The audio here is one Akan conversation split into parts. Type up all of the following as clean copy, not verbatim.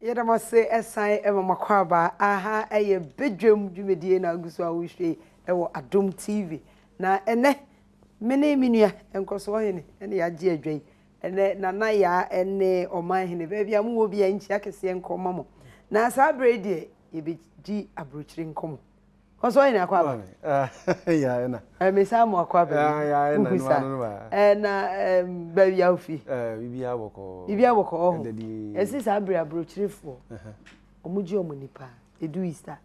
Yɛda mo ase ɛsan ɛma mo akwaaba. Aha ɛyɛ Badwam dwumadie na agu so a wohwɛ yi ɛwɔ Adom TV. Na ɛnɛ me ne me nua Nkɔsoɔ Hene ɛne yɛagye adwa yi. Ɛnɛ Nana Yaa ɛne Ɔman Hene, baabi a mowɔ biara nkyia kɛseɛ nkɔ ma mo. Na saa berɛ yi deɛ yɛbɛdi aburokyire nkɔmmɔ. Nkɔsoɔ Hene akwaaba. Ya ɛna. Me san mo akwaaba bi. Wohu saa. Na baabi a wofi. Biribiara bɔkɔɔ. Biribiara bɔkɔɔ ɔho. Ɛsi saa bere aburokyirefoɔ. Wɔn gye wɔn ani paa. Edu Easter.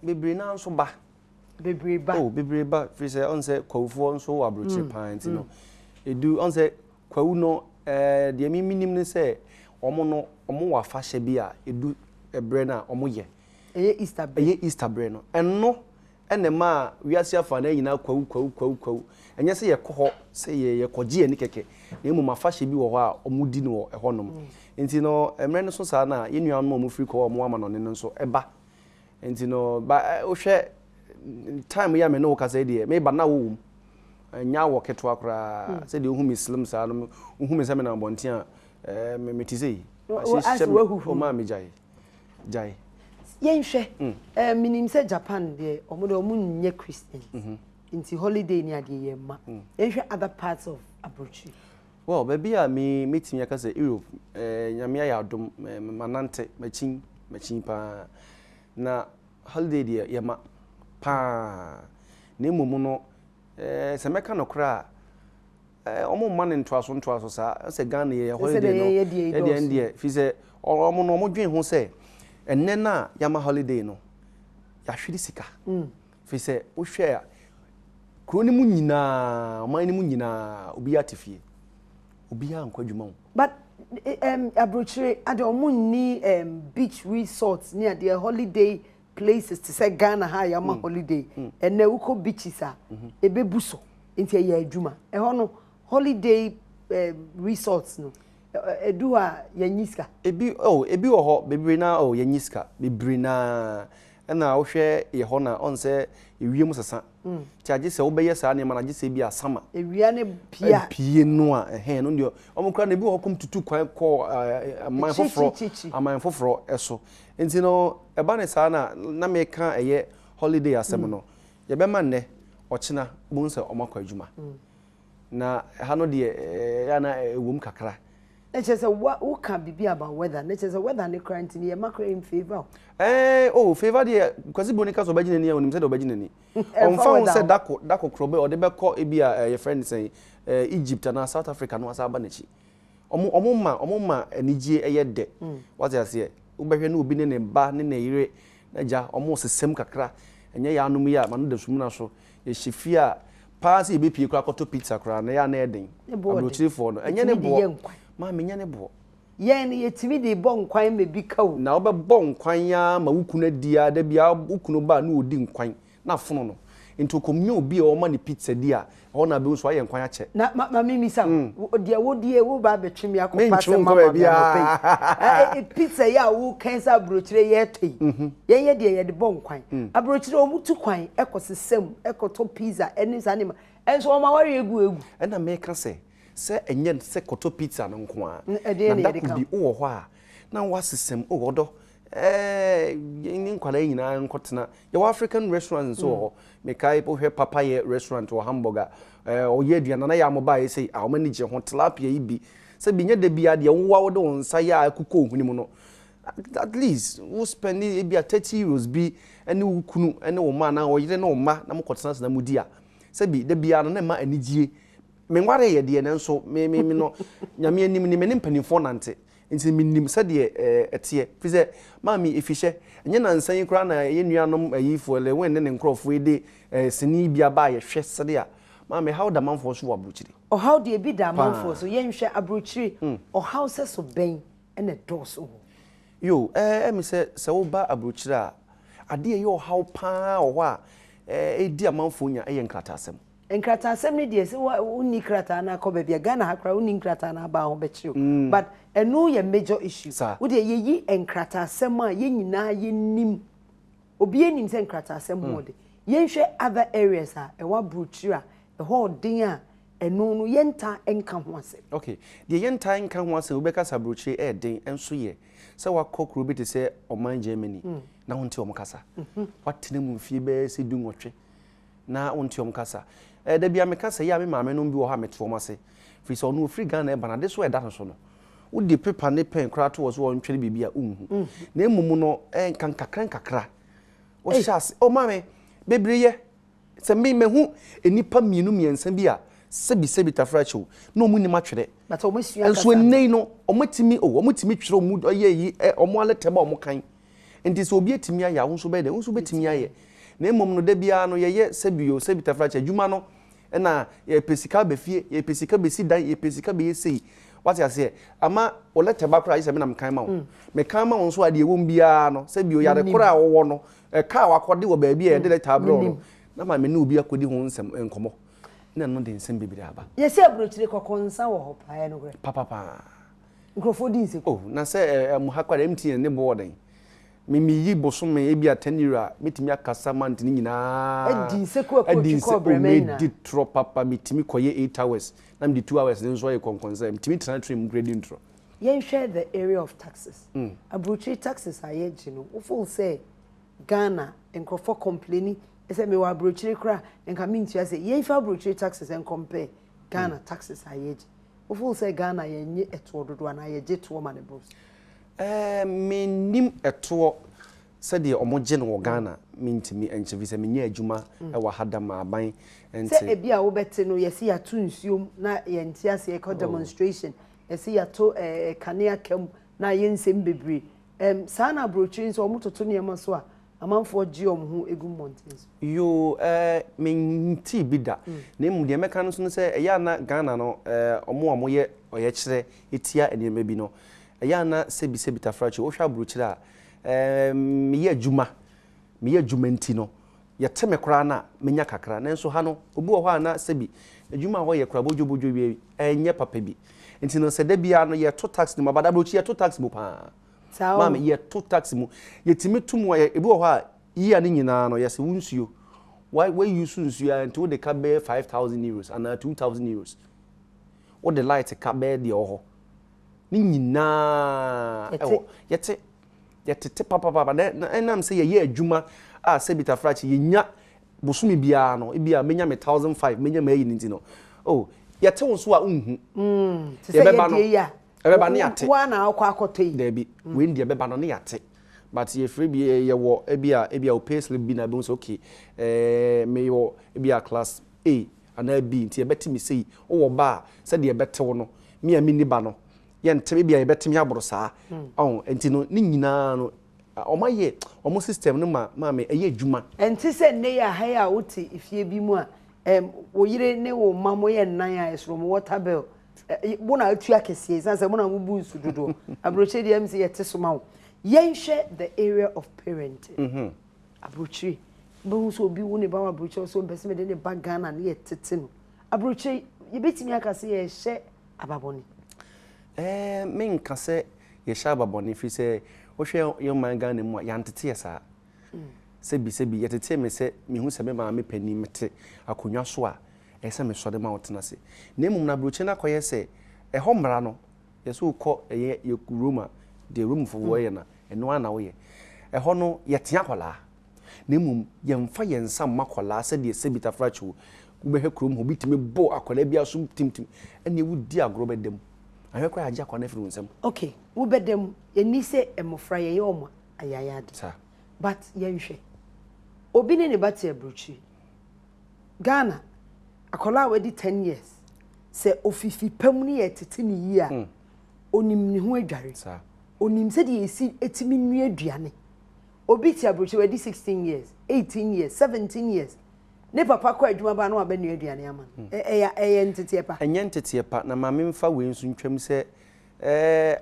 Bebree naa nso ba. Bebree ba. Oh, bebree ba. Firi sɛ ɔn sɛ kwawufoɔ nso wɔ aburokyire paa nti no. Edu ɔn sɛ kwawu no deɛ mi mi nim ne sɛ wɔn no wɔn wɔ afahyɛ bi a edu ɛbrɛ no a wɔn yɛ. Ɛyɛ Easter berɛ. Ɛyɛ Easter berɛ no. Ɛno na ɛmaa wiase afanan nyinaa kwawu, kwawu, kwawu, kwawu. Ɛnyɛ sɛ yɛkɔ hɔ sɛ yɛkɔgye yɛn ani kɛkɛ, na mmom afahyɛ bi wɔ hɔ a wɔdi no wɔ ɛhɔnom. Nti no, mmerɛ no so saa no a, yɛn nuanom a wɔfiri kɔ hɔ a wɔwɔ amanɔne no nso ba. Nti no, ba wohwɛ time yi a me ne wo kasa yi deɛ, meba na wowɔ mu. Ɛnyɛ awɔ ketewa koraa. Sɛdeɛ wohu me slim saa no, wohu me sɛ menam abɔnten a, mete sei. Mahyehyɛ me, wɔmaa megyae. Gyae. Yɛnhwɛ, eh, menim sɛ Japan deɛ, wɔn deɛ wɔn nyɛ Christians. Nti holiday ni adeɛ yɛ mma. Yɛnhwɛ other parts of aburokyire. Well, baabi a me metumi aka sɛ Europe, eh, Nyame ayɛ adom, eh, manante, makyin, makyin paa. Na holiday deɛ yɛ ma paa. Na mmom no, eh, sɛ mɛka nokorɛ a, Eh, wɔn mma no ntoaso ntoaso saa. Sɛ Ghana yɛ holiday no, ɛdeɛ ɛndeɛ, fi sɛ wɔn no wɔn dwen ho sɛ ɛnɛ no a yɛama holiday no, yɛahwere sika. Mm. Fi sɛ wohwɛ a, kuro no mu nyinaa, ɔman no mu nyinaa, obiara te fie. Obiara nkɔ adwuma o. But aburokyire ade wɔn nni beach resorts ne adeɛ holiday places te sɛ Ghana ha a yɛama holiday ɛnɛ wokɔ beaches a ɛbɛbu so nti ɛyɛ adwuma ɛhɔ no holiday resorts no ɛdu hɔ a yɛnyi sika. Ebi oh ebi wɔ hɔ bebree naa oh yɛnyi sika bebree naa ɛna wohwɛ yɛ hɔ na ɔn sɛ ewiem sesa nti agye sɛ wobɛyɛ saa nneɛma no agye sɛ ebi a sama ewia ne pie a pie no a ɛhɛn no deɛ wɔn koraa na ebi wɔ hɔ kɔm tutu kwan kɔ aman foforɔ aman foforɔ ɛso Nti no ɛba no saa na na meka ɛyɛ holiday asɛm no, yɛbɛma nnɛ, ɔkyena wobɛhu sɛ wɔakɔ adwuma. Na ɛha no deɛ ɛyɛ a na ɛwom kakra. Na kyerɛ sɛ wa woka biribi about weather, na kyerɛ sɛ weather no koraa nti no yɛma koraa in favour o. Ɛɛ oh favour deɛ Kwasi Broni ka sɛ ɔbɛgye n'ani a onim sɛdeɛ ɔbɛgye n'ani. Ɔmfa ho sɛ dako dako korɔ bɛ ɔde bɛkɔ ebi a yɛfrɛ no sɛn Egypt anaa South Africa na wasan aba n'akyi. Ɔmo ɔmo ma ɔmo ma anigyeɛ yɛ dɛ. Wate aseɛ? Wobɛhwɛ ne obi ne ne ba ne ne yere n'agya ɔmo sesam kakra. Ɛnyɛ yaanom yi a m'ano da sumina so. Yɛhyɛ fie a paa sɛ yɛbɛpie koraa akɔtɔ pizza koraa no ɛyɛ a na ɛyɛ den. Ne boɔ den. Aburokyirefoɔ no ɛnyɛ ne Yɛtumi de boɔ. yɛ nkwan. Maame ɛnyɛ ne boɔ. Yɛn no yɛtumi de bɔ nkwan ma bi ka o. Na wobɛbɔ nkwan ara ma wo kunu adi ara da biara wo kunu ba a na ɔdi nkwan. na afono no. Nti ɔkɔmnya obi a ɔma no pizza di a, ɛhɔ na bɛhu sɛ wayɛ nkwan akyɛ. Na ma ma memmisa wo, deɛ wo deɛ woreba abɛtwe me akɔfa Mentwe wo asɛm nkɔ ama me anɔpa yi. baabiara. Ɛ ɛ pizza yi a woka yi sɛ aburokyire yɛtɔ yi, yɛn yɛ deɛ yɛde bɔ nkwan. Aburokyire wɔtu kwan kɔsesa mu kɔtɔ pizza ne saa nneɛma, nso wɔn awareɛ gu agu. Ɛna meka sɛ, sɛ ɛnyɛ sɛ kɔtɔ pizza no nko ara, Ɛdeɛn na na da yɛde ko ka bi ho? wowɔ hɔ a, na woasesa mu, oh ɔdɔ, Ɛɛ yɛne nkwadaa yi nyinaa nkɔtena. Yɛwɔ African restaurant nso wɔ hɔ. Mekae wohwɛ Papayɛ restaurant wɔ Hamburg a, ɛɛ ɔyɛ aduane na na yɛ a wɔbaeɛ sei a wɔn ani gye ho. Tilapia yi bi. Sɛ bi nyɛ da biara deɛ wo ara wode wo nsa yɛ a ɛkokɔ wo hwene mu no. At least wo spend ebi a 30 euros bi ne wo kunu ne wo mma anaa ɔyere ne wo mma na mokɔtena ase na modi a, sɛbi da biara no na ɛma anigyie. Menwareeɛ deɛ nanso me me me no Nyame anim ni me ne mpanimfoɔ nante. Nti menim sɛdeɛ ɛteɛ. Firi sɛ, maame, efihyɛ, ɛnyɛ nansa yi koraa na yɛn nuanom ayifoɔ, Lewin ne ne nkorɔfoɔ yi de sini bi aba a yɛhwɛ sɛdeɛ a, maame, ɛhaw da amanfoɔ so wɔ aburokyire. Ɔhaw deɛ ebi da amanfoɔ Paa. so. Yɛnhwɛ aburokyire, ɔhaw sɛso bɛn na ɛdɔɔso hɔ? Yo, ɛɛ me sɛ, sɛ woba aburokyire a, adeɛ a ɛyɛ ɔhaw paa wɔ hɔ a ɛredi amanfoɔ nya yɛ nkrataasɛm. Nkrataasɛm no deɛ sɛ wonni krataa no akɔ baabi a, Ghana ha koraa wonni nkrataa no aba a ho bɛkyere wo. But ɛno yɛ major issue. Wo deɛ yɛyi nkrataasɛm a yɛn nyinaa yɛnim, obiara nim sɛ nkrataasɛm ho ɔden. Yɛnhwɛ other areas a ɛwɔ aburokyire a ɛhɔ ɔden a ɛno no yɛntaa nka ho asɛm. Ok, deɛ yɛntaa nka ho asɛm, wobɛka sɛ aburokyire ɛyɛ den nso yɛ sɛ woakɔ kuro bi te sɛ ɔman Germany na wonte wɔn kasa. Woatena mu mfie bɛyɛ sɛ dunwɔtwe na wonte wɔn kasa. Eh, da biara meka sɛ, yɛ a me maame nom bi wɔ hɔ a mete wɔn ase. Firi sɛ ɔno ɔfiri Ghana ɛba no, ade so a ɛda no so no, wode pepa ne pɛn koraa to hɔ sɛ ɔntwere biribi a, wonhu. Na mmom no, eh, nka nkakra nkakra, wohyɛ ase, oh maame, bebree yɛ. Sɛ me, mahu nnipa mmienu mmiɛnsa bi a, sɛbi sɛbi tafrakyɛw, na wɔn nnim atwerɛ. But wɔn asua kasa. Nso ɛnnɛ yi no, wɔatumi, oh, wɔtumi twerɛ wɔn, yɛ yi, eh, wɔn alɛtɛ ba wɔn kan. Nti sɛ obi atumi ayɛ a, wo nso bɛyɛ dɛn? Wo nso wobɛtumi ayɛ. Na mmom no, da biara no, yɛyɛ sɛbi o, sɛbi tafrakyɛ, adwuma no, ɛna yɛpɛ sika aba fie, yɛpɛ sika bɛsi dan, yɛpɛ sika bɛyɛ sei. Wate aseɛ? Ama wo lɛtɛ ba koraa, gye sɛ me na mekan ma wo. Mekan ma wo nso a, deɛ ɛwɔ mu biara no, sɛbi o, yare korɔ a wowɔ no, ɛka a wakɔde wɔ baabi a yɛde lɛtɛ abrɛ wo no, na ma me ne obi akɔdi ho nsɛm, nkɔmmɔ. Na ɛno de nsɛm bebree aba. Yɛse aburokyire kɔkɔnsa wɔ hɔ paa, ɛyɛ nokorɛ? Papapaa. Nkurɔfoɔ di nseku. Oh, na sɛ ɛ, ɛ, ha koraa deɛ MTN ne bo wɔ dɛn? Me, meyi bosome ebi a 10 euro a, mɛtumi akasa month no nyinaa. Adi nseku akɔ Adi otwi nse, kɔ oh, brɛmɛ nyinaa. medi torɔ papa, metumi kɔyɛ 8 hours, na mede 2 hours no nso ayɛ kɔnkɔnsa, metumi tena train mu koraa di ntorɔ. Yɛnhwɛ the area of taxes. Aburokyire taxes a yɛgye no, wo feel sɛ Ghana nkurɔfoɔ complaini sɛ mewɔ aburokyire koraa a, nka mentua sɛ, yɛnhwɛ aburokyire taxes ncompare Ghana taxes a yɛgye. Wo feel sɛ Ghana yɛnnye ɛtoɔ dodoɔ anaa yɛgye toɔ ma no boro so? Ɛɛ mennim ɛtoɔ sɛdeɛ ɔmo gye no wɔ Ghana mentumi nkyɛ firi sɛ menyɛ adwuma wɔ ha da ma aban nte. Sɛ ebi a wobɛte no yɛse yɛato nsuo mu na yɛnte aseɛ yɛkɔ demonstration yɛse yɛato ɛɛ kanea ka mu na ayɛ nsɛm bebree ɛm saa na aburokyire nso ɔmo toto nneɛma so a Amanfoɔ gye wɔn ho gu mmɔnten so. Yoo eh, me ntee bi da. Na mmom deɛ mɛka no nso ne sɛ ɛyɛ a na Ghana no eh, wɔn a wɔyɛ ɔyɛkyerɛ tia nneɛma bi no, ɛyɛ a na sɛbi sɛbi tafrakye, wohwɛ aburokyire a, eh, meyɛ adwuma, meyɛ adwuma nti no, yɛte me koraa no a, menya kakra. Nanso ha no, obi wɔ hɔ a na sɛbi adwuma a ɔyɛ koraa bodwobodwo wie, ɛnyɛ papa bi. Nti no sɛ da biara no yɛto tax no mu aba, aburokyire yɛto tax mu paa. Saa o. Maame, yɛto taxi mu. Yɛtumi to mu a, ebi wɔ hɔ a, year no nyinaa no, yɛse wo nsuo, wa wa use nsuo ara nti wode ka bɛyɛ €5,000 anaa €2,000. Wode light ka bɛyɛ deɛ ɛwɔ hɔ. Ne nyinaa ɛwɔ. Yɛte. Yɛtete papapapa. Na na ɛnam sɛ yɛyɛ adwuma a sɛbi tafrakye yɛnya bosome biara no, ebi a menya me 1,500, menya m'ayi no nti no, oh, yɛte wo nso a wonhu. Mm, te sɛ Yɛbɛba no. yɛdeɛ yi a, Ɛbɛba ne yɛate. Wo ara na wokɔ akɔtɔ yi. Daabi, wei deɛ ɛbɛba no ne yɛate. But yɛfrɛ bi, yɛwɔ ebi a, ebi a wo pay slip bi na ɛbɛhu sɛ okay, ɛɛ meyɔ ebi a class A anaa B nti yɛbɛte me sei. Wowɔ ba a, sɛdeɛ yɛbɛte wo no, me a menni ba no, yɛnte, ebi a yɛbɛte me aboro saa. Ɔho, nti no ne nyinaa no, wɔayɛ wɔn system no ma maame ɛyɛ adwuma. Ɛnte sɛ nnɛ yi a ha yi a wote efie bi mu a, ɛɛm wo yere ne wo mma moyɛ nnan a ɛsono mo water bill. Mo na atua kɛseɛ ɛsiane sɛ mo na mobu nsu dodoɔ. Aburokyire deɛ ɛm sɛ yɛte so ma wo. Yɛnhwɛ the area of parenting. Mm-hmm. Aburokyire wobɛhu sɛ obi wo ne ba wɔ aburokyire sɛ ɔmpɛ sɛ mede ne ba Ghana ne yɛtete no. Aburokyire yɛbɛtumi aka sɛ yɛhyɛ ababɔne. Ɛɛ menka sɛ yɛhyɛ ababɔne firi sɛ wohwɛ yɛn man Ghana mu a yɛantete yɛ saa. Mm. Sɛbi sɛbi yɛtetee me sɛ mehu sɛ me maame panin mete akonnwa so a ɛyɛ sɛ mesɔre ma ɔtena ase. Na mmom no aburokyire no akɔyɛ sɛ ɛhɔ mmara no, yɛ sɛ wokɔ ɛyɛ yɛ Rome a, deɛ Romefoɔ wɔyɛ no a, ɛno ara na woyɛ. Ɛhɔ no yɛtea akwadaa, na mmom yɛmfa yɛn nsa mma akwadaa sɛdeɛ sɛbi tafrakyew wobɛhwɛ kurom hɔ obi tumi bɔ akwadaa bi asom timtim, ɛnneɛ wodi agorɔ bɛda mu. Ahwɛ koraa yɛagye akwadaa no afiri wo nsam. Ok, wobɛda mu, ɛnni sɛ mmɔfra yɛyɛ wɔn ayayade. Saa. But yɛnhwɛ, obi ne ne ba te aburokyire, Ghana, akwadaa a wadi 10 years, sɛ ofifi pa mu ne yɛtete ne yie a, mm. onim ne ho adware. Onim sɛdeɛ yɛsi etimi nua aduane. Obi te aburokyire wadi 16 years, 18 years, 17 years. Ne papa kɔ adwuma ba no abɛnua aduane ama no. Mm. Ɛyɛ ɛyɛ nteteɛ pa. Ɛnyɛ nteteɛ pa na maame mfa wei nso ntwam sɛ ɛɛ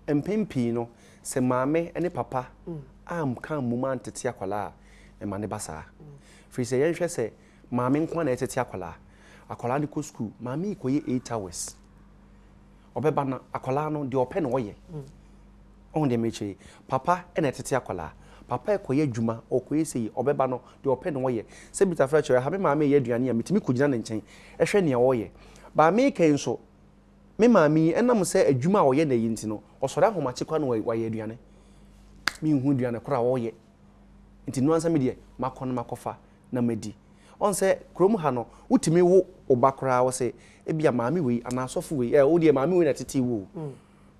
mpɛn pii no sɛ maame ne papa mm. amka mmom antete akwadaa a ɛma ne ba saa. Mm. Firi sɛ yɛnhwɛ sɛ maame nko ara na ɛtete akwadaa. Akwadaa no kɔ sukuu, maame yi kɔyɛ 8 hours. Ɔbɛba no, akwadaa no deɛ ɔpɛ na ɔyɛ. Ɔho deɛ mekyerɛ yi, papa na ɛtete akwadaa. Papa rekɔyɛ adwuma, ɔrekɔyɛ sei, ɔbɛba no, deɛ ɔpɛ na ɔyɛ. Sɛ Peter frɛ kyerɛ, ha me maame reyɛ aduane a, metumi kɔgyina ne nkyɛn hwɛ nea ɔreyɛ. But mereka yi nso, me maame yi, ɛnam sɛ adwuma a ɔyɛ nnɛ yi nti no, ɔsɔre ahomakye koraa na wayɛ aduane. Menhu aduane korɔ a ɔreyɛ. Nti noa nsa me deɛ, makɔ na makɔfa na madi. Ɔn sɛ kurom ha no, wotumi wo wo ba koraa, wɔ sɛ ebia maame wei anaa asɔfo wei, eh, wo deɛ maame wei na ɛtetee wo o.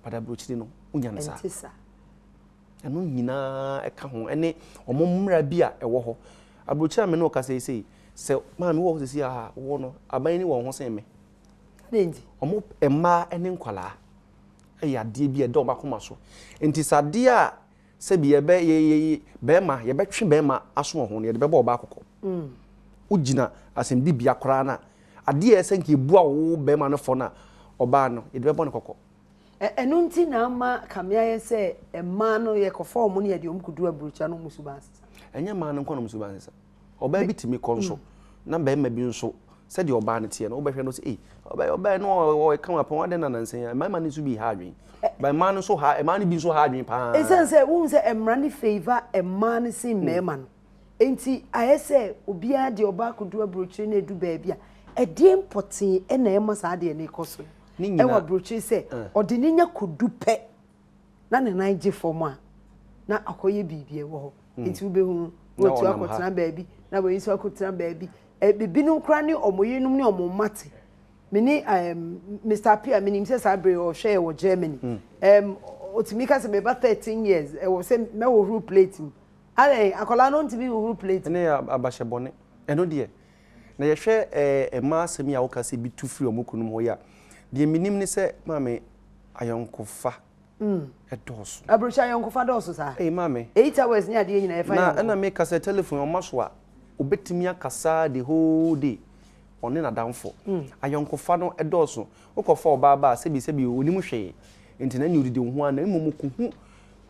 But aburokyire no, wonya no saa. Ɛnte saa. Ɛno nyinaa ɛka ho, ɛne wɔn mmara bi a ɛwɔ hɔ. Aburokyire a me ne wo kasa yi sei, sɛ maame wɔ hɔ sisi a wowɔ no, aban ni wɔn ho sen me. Adɛn nti? Wɔn mmaa ne nkwadaa yɛ adeɛ bi a ɛda wɔn akoma so. Nti sɛ adeɛ a sɛbi yɛbɛ yɛ yɛ bɛrima yɛbɛtwe bɛrima aso wɔ ho no, yɛde bɛbɔ ɔbaa kɔkɔ. Wogyina asɛmdibea koraa no a, adeɛ a ɛsɛ nka ebua wo bɛrima no fɔ no a, ɔbaa no yɛde bɛbɔ no kɔkɔ. Ɛno nti na ama kame ayɛ sɛ mmaa no yɛkɔfa wɔn ne yɛde wɔn kɔdu aburokyire na wɔn suban asesa. Ɛnyɛ mmaa no nko na wɔn suban sesa. Ɔbaa bi tumi kɔ nso na barima bi nso sɛdeɛ ɔbaa no teɛ no wobɛhwɛ no sɛ ei ɔbaa ɔbaa no ɔyɛ kama pɔn adɛn na nansa yi mmarima no nso bi ha adwene ba mmaa no nso ha mmaa no bi nso ha adwene paa. Ɛsiane sɛ wohu sɛ mmara no favour mmaa no sen mmarima no nti ayɛ sɛ obiara deɛ ɔbaa kɔdu aburokyire na ɛdu baabi a ɛdeɛn pɔtee na ɛma saa adeɛ no rekɔ so ɛwɔ aburokyire sɛ ɔde ne nya kɔdu pɛ na ne nan gye fam a, na akɔyɛ biribi wɔ hɔ. Hmm. Nti wobɛhu na watu akɔtena baabi, na wei nso akɔtena baabi. Ebinom koraa ne wɔn yerenom ne wɔn mma te. Me ne um, Mr. Appiah, menim sɛ saa bere ɔhwɛ yɛ wɔ Germany. Um, ɔtumi ka sɛ meba 13 years, ɛwɔ sɛ mɛhohoro plate mu. Adɛn, akwadaa no ntumi nhohoro plate mu. Ɛne abahyɛ bɔne. Ɛno deɛ, na yɛhwɛ eh, mmaa asɛm yi a woka sɛ bi tu firi wɔn kununom hɔ yi a, deɛ menim ne sɛ, maame, ayɔnkofa dɔɔso. Aburokyi ayɔnkofa dɔɔso saa? Ei maame. 8 hours ne adeɛ nyinaa yɛfa yɔnko. Na ɛna meka sɛ telephone ɔma so a, obetumi akasa the whole day ɔne n'adamfo. Ayɔnkofa no dɔɔso. Wokɔfa ɔbaa ba a sɛbi sɛbi onim hwee nti na ɛne odidi wo ho ara na mmom okohu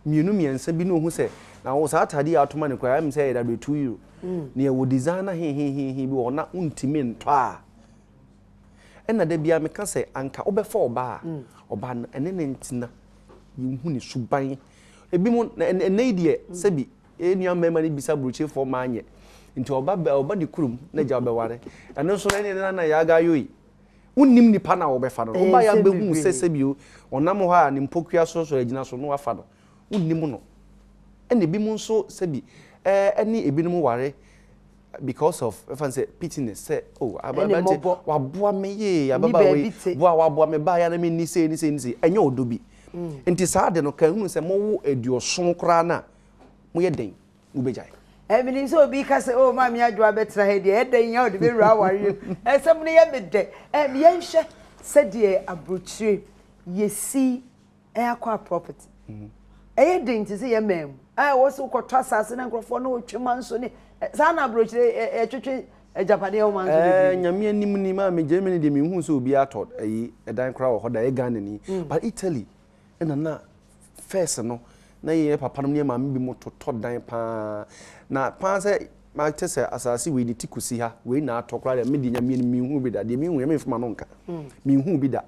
mmienu mmiɛnsa bi na ohu sɛ na wo saa ataade yi a watoma no koraa ɛm sɛ ɛyɛ 2 euro. Nea ɛwɔ designer hehehehe bi wɔ hɔ na wontumi ntɔ a. Ɛna da biara meka sɛ anka wobɛfa ɔbaa a, ɔbaa no ɛne no ntena, yɛnhu ne suban. Ebinom, ɛnnɛ yi deɛ sɛbi yɛn nua mmarima no bisa aburokyerefoɔ mmaa nyɛ. Nti ɔba ɔba ne kurom na agya ɔbɛware. Ɛno nso ɛne na na yɛaga yoi. Wonnim nipa no a wɔbɛfa no. Woba yɛ abɛhu sɛ sɛbi o, ɔnam hɔ a ne mpokua sorosoro agyina so na wafa no. Wonnim no. Ɛna ebinom nso sɛbi ɛne ebinom ware because of ɛfa sɛ pitiness sɛ oh aberante waboa me yee ababaawa yi boa waboa me baa ya na menni sei ne sei ne sei ɛnyɛ ɔdɔ bi mm. nti saa de no ka hunu sɛ mowo aduɔson koraa no a moyɛ dɛn mobɛgyae. Menim sɛ obi ka sɛ oh maame adwoa bɛtena ha deɛ ɛdɛn yi a ɔde bɛwura awareɛ mu ɛsɛm no yɛ me dɛ yɛnhwɛ sɛdeɛ aburokyire yɛsi Ɛyɛ akɔ property. Ɛyɛ den te sɛ yɛn man mu. A ɛwɔ sɛ wokɔtɔ asase na nkurɔfoɔ no wotwe ma nso ne saa na aburokyire yɛtwetwe agyapadeɛ ho ma nso bebree. Nyame anim ni maame Germany deɛ menhuu sɛ obi atɔ ayi ɛdan koraa wɔ hɔ da ɛyɛ Ghana ni but Italy ɛna na first no na yɛn papa nom ne yɛn maame bi mo totɔ dan paa na paa sɛ mate sɛ asase wei ne ti kɔsi ha wei na atɔ koraa deɛ me deɛ Nyame anim menhuu bi da deɛ menhu yɛ memfa m'ano nka menhuu bi da.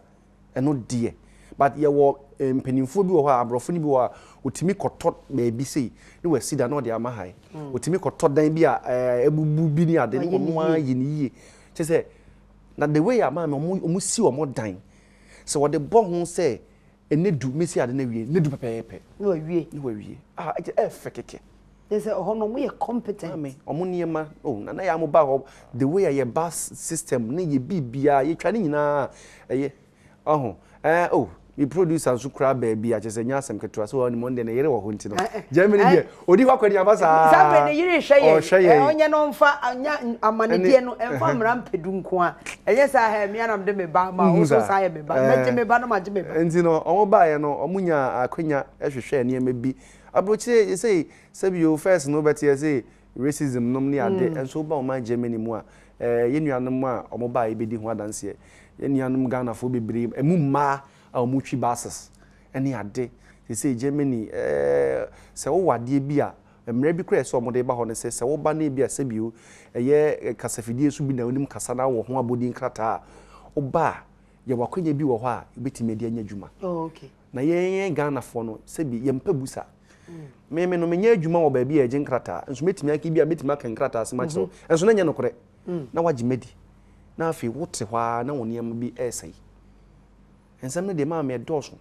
Ɛno deɛ but yɛwɔ mpanimfoɔ bi wɔ hɔ a aborɔfo no bi wɔ hɔ a ɔtumi kɔtɔ baabi sei ne wasi dan na ɔde ama ha yi ɔtumi kɔtɔ dan bi a abubu bi ne ade ne ɔno ara yɛ ne yie kyɛ sɛ na the way a maame ɔmo ɔmo si ɔmo dan sɛ wɔde bɔ ho sɛ ɛnɛ du mesi ade no awie ne du pɛpɛɛpɛ na wawie ne wawie ah ɛkyɛ ɛfɛ kɛkɛ kyɛ sɛ ɔhɔ no ɔmo yɛ competent maame ɔmo nneɛma oh nana yɛ amo ba hɔ the way a yɛ bus system ne yɛ biribiara yɛtwa ne nyinaa ɛyɛ ɔho ɛɛ oh me producer nso kura baabi a kyɛ sɛ nyɛ asɛm ketewa sɛ ɔne mo deɛ ne yere wɔ hɔ nti no Germany deɛ ɔdi hɔ akɔneaba saa saa bere ne yere hwɛ yɛn ɔhwɛ yɛn ɔnyɛ no ɔmfa anya amanedeɛ no ɛmfa mmara mpɛdu nko a ɛnyɛ saa ha mmea na mede me ba ma wo so saa yɛ me ba mɛgye me ba na magye me ba nti no ɔmo baeɛ no ɔmo nya akwanya hwehwɛ nneɛma bi Aburokyire sesei sɛbi o first no wobɛte yɛse racism nom ne ade nso woba ɔman Germany mu a eh, yɛn nuanom a wɔn baeɛ bɛdi ho adanseɛ. Yɛn nuanom Ghanafoɔ bebree, ɛmu mmaa a wɔn twi buses ne ade. Sesei Germany eh, sɛ wowɔ adeɛ bi a, mmerɛ bi koraa ɛsɛ wɔn de ba hɔ no sɛ, sɛ woba no ebi a sɛbi o, ɛyɛ kasafidie so bi na wonim kasa na wowɔ ho abɔdin krataa a, woba a, yɛwɔ akwanya bi wɔ hɔ a wobɛtumi de anya adwuma. Oh, okay. Na yɛn yɛn Ghanafoɔ no, sɛbi yɛmpɛ busa. Me me no menyɛ adwuma wɔ baabi a yɛgye nkrataa, nso mɛtumi aka bi a mɛtumi aka nkrataa asɛm akyerɛ wo, nso na ɛnyɛ nokorɛ. Na woagye madi. Na afei wote hɔ ara na wo nneɛma bi resɛe. Nsɛm no deɛ maame ɛdɔɔso.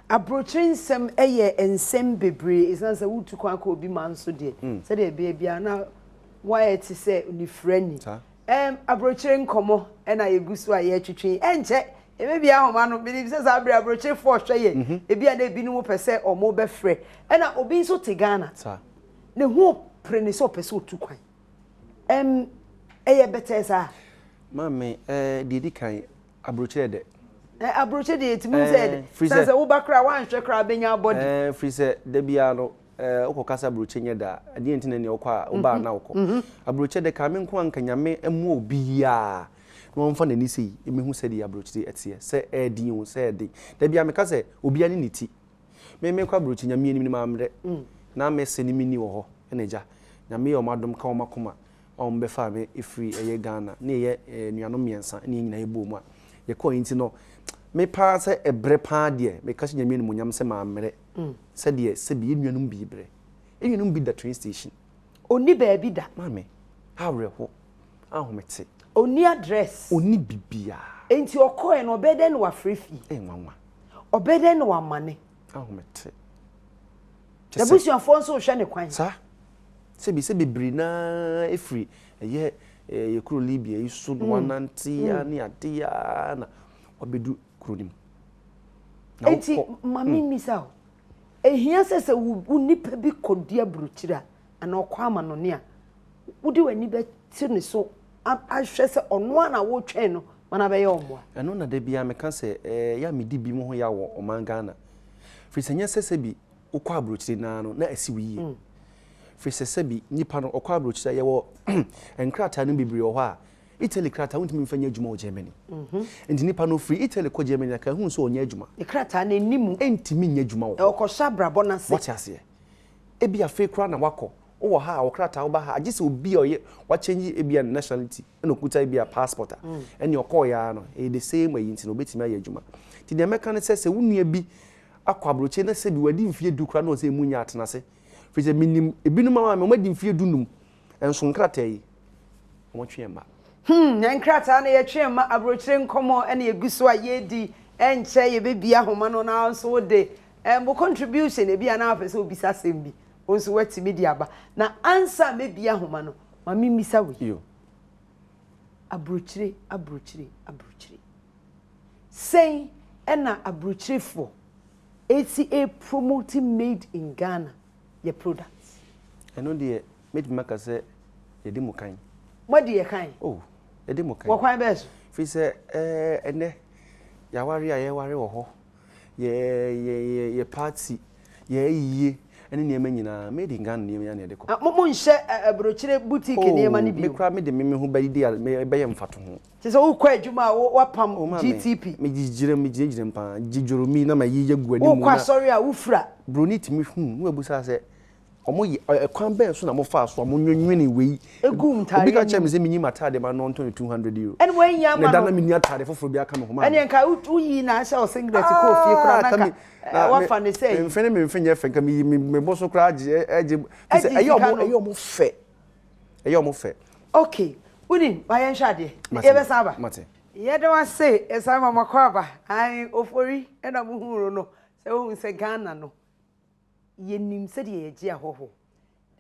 Aburokyire nsɛm yɛ nsɛm bebree ɛsiane sɛ wotu kwan kɔ obi man so deɛ, sɛdeɛ ɛbɛyɛ biara na woayɛ te sɛ onifirani. Ɛm, aburokyire nkɔmmɔ na yɛgu so a yɛretwetwe yi. Ɛnkyɛ yɛbɛbue ahoma no. Menim sɛ saa berɛ yi aburokyirefoɔ rehwɛ yɛn. Ebia na ebinom pɛ sɛ wɔbɛfrɛ. Ɛna obi nso te Ghana. Ne ho pere no sɛ ɔpɛ sɛ ɔtu kwan. Ɛm, ɛyɛ bɛtɛɛ saa? Maame, ɛɛ, deɛ ɛdi kan, aburokyire yɛ dɛ. Ɛ, aburokyire deɛ yɛtumi hu sɛ ɛyɛ dɛ. Sane sɛ woba koraa a, woanhwɛ koraa a, wobɛnya abɔde. Ɛɛ, firi sɛ da biara no, Eh, wokɔ kasa aburokye nyɛ da a, ɛdeɛn nti na ɛneɛ wokɔ a, woba a na wokɔ. Aburokye de, ka me nko a nka Nyame mmoa obiara na ɔmfa n'ani sei mmɛhu sɛdeɛ aburokyire ɛteɛ, sɛ ɛɛden o, sɛ ɛɛden. Da biara meka sɛ, obiara ne ne ti. Me mekɔ aburokye, Nyame anim no mammrɛ. Na me se ne me nni wɔ hɔ, ɛna agya. Nyame yɛ wɔn adom ka wɔn akoma a wɔn bɛfaa me firi ɛyɛ Ghana, ne yɛyɛ anuanom mmiɛnsa ne yɛn nyinaa yɛbɔɔ mu a yɛkɔɔ nti no, me paa sɛ ɛbrɛ paa deɛ, meka hyɛ Nyame animuonyam sɛ mammrɛ. Sɛdeɛ sɛbi yɛn nuanom bi brɛ. Yɛn nuanom bi da train station. Ɔnni baabi da. Maame, awerɛho, ahomete. Ɔnni address. Ɔnni biribiara. Enti ɔkɔeɛ no, ɔbɛyɛ dɛn na wafrɛ fie? Ɛyɛ nwanwa. Ɔbɛyɛ dɛn na wamane? Ahomete. N'abusuafoɔ nso rehwɛ ne kwan. Saa. Sɛbi sɛ bebree no ara firi ɛyɛ yɛ kuro Libya yi so na wɔanante ara ne adeɛ ara na wɔabɛdu kuro no mu. Na Enti wokɔ ma memmisa wo, ehia sɛ sɛ wo wo nipa bi kɔdi aburokyire a anaa ɔkɔ amanɔne a, wode w'ani bɛte ne so ahwɛ sɛ ɔno ara na woretwɛn no ma no abɛyɛ wo mmoa? Ɛno na da biara meka sɛ ɛyɛ a medi binom ho yaw wɔ ɔman Ghana. Firi sɛ ɛnyɛ sɛ sɛbi wokɔ aburokyire no ara no na asi wo yie. Firi sɛ sɛbi nipa no ɔkɔ aburokyire a yɛwɔ nkrataa no bebree wɔ hɔ a Italy krataa wontumi mfa nyɛ adwuma wɔ Germany. Nti nipa no ofiri Italy kɔ Germany a ka ehunu sɛ ɔnyɛ adwuma. Ne krataa no nni mu. Ɛntumi nyɛ adwuma wɔ hɔ. Ɔkɔhyɛ abrabɔ no ase. Wate aseɛ? Ebi afei koraa na wakɔ. Wowɔ ha a wo krataa woba ha a gye sɛ obi a ɔyɛ wakyɛngye ebi a ne nationality ɛna okuta ebi a passport a ɛne ɔkɔɔeɛ ara no ɛyɛ the same ayi nti no obetumi ayɛ adwuma. Nti deɛ mɛka ne sɛ sɛ wo nua bi akɔ aburokyire na sɛbi wadi mfeɛ du koraa na ɔsɛ emu nyɛ atena ase. Firi sɛ menim ebinom a wɔadi mfeɛ dunum nso nkrataa yi wɔtwe yɛn mma. Hmm, yɛn nkrataa no yɛtwe yɛn mma, aburokyire nkɔmmɔ na yɛgu so a yɛredi, ɛnkyɛ yɛbɛbue ahoma no na wo nso wode um, wo contribution, ebi a na wapɛ sɛ wobisa asɛm bi, wo nso woatumi de aba. Na ansa a mɛbue ahoma no, ma memmisa wei. Yo. Aburokyire, aburokyire, aburokyire. Sɛn ɛna aburokyirefoɔ ɛsi ɛrepromote made in Ghana yɛ products? Ɛno deɛ Mɛtumi aka sɛ yɛdi mo kan. Moadi yɛ kan? Oh, yɛdi mo kan. Wɔ kwan bɛn so? Firi sɛ ɛɛ ɛnnɛ, yɛaware a yɛware wɔ hɔ, yɛ yɛ yɛ yɛ party, yɛ ayie ne nneɛma nyinaa, made in Ghana nneɛma yi ara na yɛde kɔ. Mo monhyɛ aburokyire boutique nneɛma no bio? Oh, me koraa mede me me ho bɛdi a bɛyɛ mfatoho. Kyerɛ sɛ wokɔ adwuma a woapam Oh, maame, GTP. megyinagyina mu, megyinagyina mu paa, gye dworomi na mayi agu anim Wokɔ na. asɔre a wofira. Buroni tumi hu na wabisa sɛ, Ɔmo yɛ, ɛkwan bɛn so na mo faa so a mo nwenwene wei? Eguu ntaadeɛ Obi ka kyerɛɛ no me mu. sɛ menyi m'ataadeɛ ma no ɔntɔ no 200 euro. Ɛne woanyi Na ama ɛda no? na menni ataade foforɔ biara ka me ho maa Ɛneɛ no. nka wo woyii no ahyɛ wo singlet kɔɔ fie koraa Ah, na nka nka me, na me, woafa no sɛ me ayi. mfe ne me mfe nyɛ fɛ, nka meyi me, me bo so koraa gye, ɛgye, firi sɛ Agye ɛyɛ sika ɔmo, no. ɛyɛ ɔmo fɛ, ɛyɛ ɔmo fɛ. Okay, wonim, ma yɛnhwɛ adeɛ. Mate, Yɛbɛsan aba. mate. Yɛda wo ase, yɛsan ma mo akwaaba. Ae, Ofori ɛna mohuu no no, sɛ wohu sɛ Ghana no, yɛnim sɛdeɛ yɛgye ahɔhoɔ.